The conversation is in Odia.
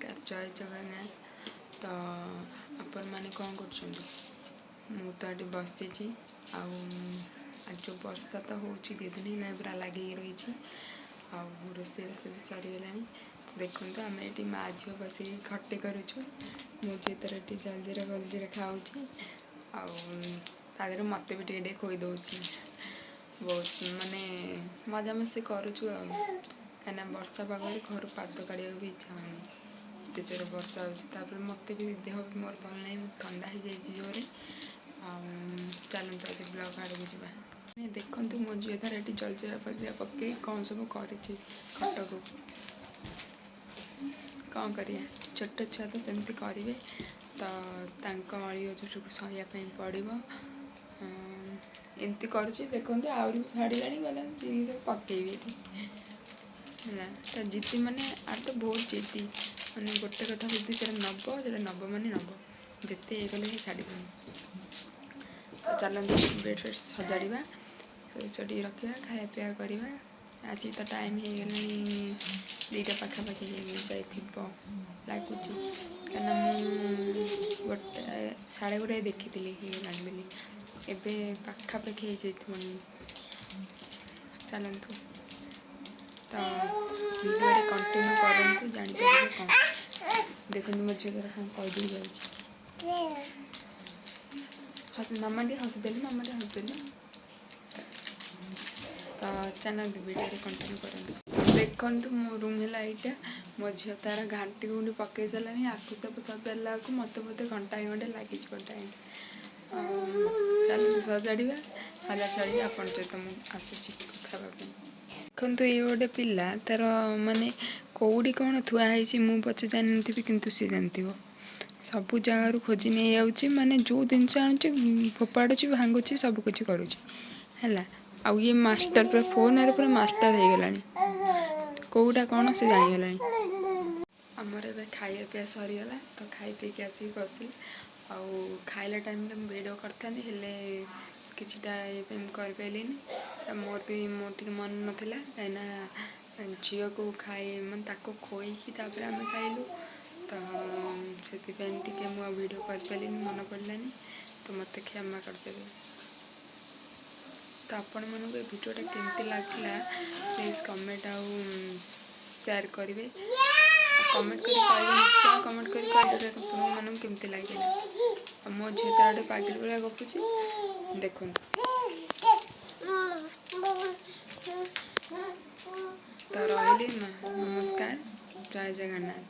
ନମସ୍କାର, ଜୟ ଜଗନ୍ନାଥ। ତ ଆପଣମାନେ କ'ଣ କରୁଛନ୍ତି? ମୁଁ ତ ଏଠି ବସିଛି। ଆଉ ଆଜି ଯେଉଁ ବର୍ଷା ତ ହେଉଛି, 2 ଦିନ ହେଲା ପୁରା ଲାଗିକି ରହିଛି। ଆଉ ରୋଷେଇବାସ ବି ସରିଗଲାଣି। ଦେଖନ୍ତୁ, ଆମେ ଏଠି ମା ଝିଅ ବସିକି ଖଟି କରୁଛୁ। ମୋ ଝିଅ ତାର ଏଠି ଜଲଜିରା ଫଲଜିରା ଖାଉଛି ଆଉ ତା ଦେହରେ ମୋତେ ବି ଟିକେ ଟିକେ ଖୋଇ ଦେଉଛି। ବହୁତ ମାନେ ମଜାମସ୍ତି କରୁଛୁ ଆଉ, କାହିଁକିନା ବର୍ଷା ପାଗରେ ଘରୁ ପାଦ କାଢ଼ିବାକୁ ବି ଇଚ୍ଛା ହେଉନି, ଏତେ ଜୋରେ ବର୍ଷା ହେଉଛି। ତାପରେ ମୋତେ ବି ଦେହ ବି ମୋର ଭଲ ନାହିଁ, ମୁଁ ଥଣ୍ଡା ହେଇଯାଇଛି ଜୋରେ। ଆଉ ଚାଲନ୍ତୁ, ଆଜି ବ୍ଲଗ୍ ଆଡ଼କୁ ଯିବା। ଦେଖନ୍ତୁ, ମୋ ଝିଅ ତାର ଏଠି ଜଲଜିରା ଫଲଜିରା ପକେଇ କ'ଣ ସବୁ କରିଛି ଖଟକୁ। କ'ଣ କରିବା, ଛୋଟ ଛୁଆ ତ ସେମିତି କରିବେ। ତ ତାଙ୍କ ଅଳି ଅଝଟକୁ ସହିବା ପାଇଁ ପଡ଼ିବ। ଏମିତି କରୁଛି, ଦେଖନ୍ତୁ, ଆହୁରି ବି ଫାଡ଼ିଲାଣି। ଗଲା ଜିନିଷ ପକେଇବି ଏଠି ହେଲା। ତା ଜିଦି ମାନେ ଆର ତ ବହୁତ ଜିଦି। ମାନେ ଗୋଟେ କଥା ଯଦି ସେଇଟା ନେବ, ସେଇଟା ନେବ ମାନେ ନେବ, ଯେତେ ଇଏ କଲେ ସେ ଛାଡ଼ିବନି। ତ ଚାଲନ୍ତୁ, ବେଡ଼୍ ଫେଡ଼୍ ସଜାଡ଼ିବା, ସଜାଡ଼ିକି ରଖିବା, ଖାଇବା ପିଇବା କରିବା। ଆଜି ତ ଟାଇମ୍ ହେଇଗଲାଣି, 2ଟା ପାଖାପାଖି ଯାଇଥିବ ଲାଗୁଛି, କାହିଁକିନା ମୁଁ ଗୋଟେ 1:30 ଦେଖିଥିଲି ହେଇଗଲାଣି ବୋଲି। ଏବେ ପାଖାପାଖି ହେଇଯାଇଥିବଣି। ଚାଲନ୍ତୁ, ତ ଭିଡ଼ିଓରେ କଣ୍ଟିନ୍ୟୁ କରନ୍ତୁ, ଜାଣିପାରିବେ କ'ଣ। ଦେଖନ୍ତୁ, ମୋ ଝିଅ ତାର କ'ଣ କହିଦେଇ ଯାଉଛି। ହସ ମାମା, ଟିକେ ହସିଦେଲି, ମାମା ଟିକେ ହସିଦେଲି। ତ ଚାଲନ୍ତୁ, ଭିଡ଼ିଓରେ କଣ୍ଟିନ୍ୟୁ କରନ୍ତୁ। ଦେଖନ୍ତୁ, ମୋ ରୁମ୍ ହେଲା ଏଇଟା। ମୋ ଝିଅ ତାର ଘାଣ୍ଟି ଘୁଣ୍ଟି ପକେଇ ସାରିଲାଣି। ଆକୁ ସବୁ ସଜାଡ଼ିଲା ବେଳକୁ ମୋତେ ବୋଧେ ଘଣ୍ଟାଏ ଘଣ୍ଟେ ଲାଗିଯିବ ଟାଇମ୍। ଆଉ ଚାଲନ୍ତୁ, ସଜାଡ଼ିବା। ସଜାଡ଼ି ସଜାଡ଼ିକି ଆପଣଙ୍କ ସହିତ ମୁଁ ଆସୁଛି କଥା ହେବା ପାଇଁ। ଦେଖନ୍ତୁ, ଇଏ ଗୋଟେ ପିଲା, ତାର ମାନେ କେଉଁଠି କ'ଣ ଥୁଆ ହେଇଛି ମୁଁ ପଛେ ଜାଣିନଥିବି, କିନ୍ତୁ ସେ ଜାଣିଥିବ। ସବୁ ଜାଗାରୁ ଖୋଜି ନେଇଯାଉଛି। ମାନେ ଯେଉଁ ଜିନିଷ ଆଣୁଛି, ଫୋପାଡ଼ୁଛି, ଭାଙ୍ଗୁଛି, ସବୁ କିଛି କରୁଛି ହେଲା। ଆଉ ଇଏ ମାଷ୍ଟର, ପୁରା ଫୋନରେ ପୁରା ମାଷ୍ଟର ହେଇଗଲାଣି। କେଉଁଟା କ'ଣ ସେ ଜାଣିଗଲାଣି। ଆମର ଏବେ ଖାଇବା ପିଇବା ସରିଗଲା। ତ ଖାଇ ପିଇକି ଆସିକି ବସିଲି। ଆଉ ଖାଇଲା ଟାଇମ୍ରେ ମୁଁ ଭିଡ଼ିଓ କରିଥାନ୍ତି, ହେଲେ କିଛିଟା ଇଏ ପାଇଁ ମୁଁ କରିପାରିଲିନି। ତ ମୋର ବି ମୋର ଟିକେ ମନେ ନଥିଲା, କାହିଁକିନା ଝିଅକୁ ଖାଇ ମାନେ ତାକୁ ଖୋଇକି ତାପରେ ଆମେ ଖାଇଲୁ। ତ ସେଥିପାଇଁ ଟିକେ ମୁଁ ଆଉ ଭିଡ଼ିଓ କରିପାରିଲିନି, ମନେ ପଡ଼ିଲାନି। ତ ମୋତେ କ୍ଷମା କରିଦେବେ। ତ ଆପଣମାନଙ୍କୁ ଏ ଭିଡ଼ିଓଟା କେମିତି ଲାଗିଲା, ପ୍ଲିଜ୍ କମେଣ୍ଟ ଆଉ ସେୟାର କରିବେ। କମେଣ୍ଟ କରି କହିବେ, ନିଶ୍ଚୟ କମେଣ୍ଟ କରି କହିବେ ଆପଣମାନଙ୍କୁ କେମିତି ଲାଗିଲା। ଆଉ ମୋ ଝିଅ ତାର ଗୋଟେ ପାଗିଲି ଭଳିଆ ଗପୁଛି, ଦେଖନ୍ତୁ। ତ ରହିଲି, ନମସ୍କାର, ଜୟ ଜଗନ୍ନାଥ।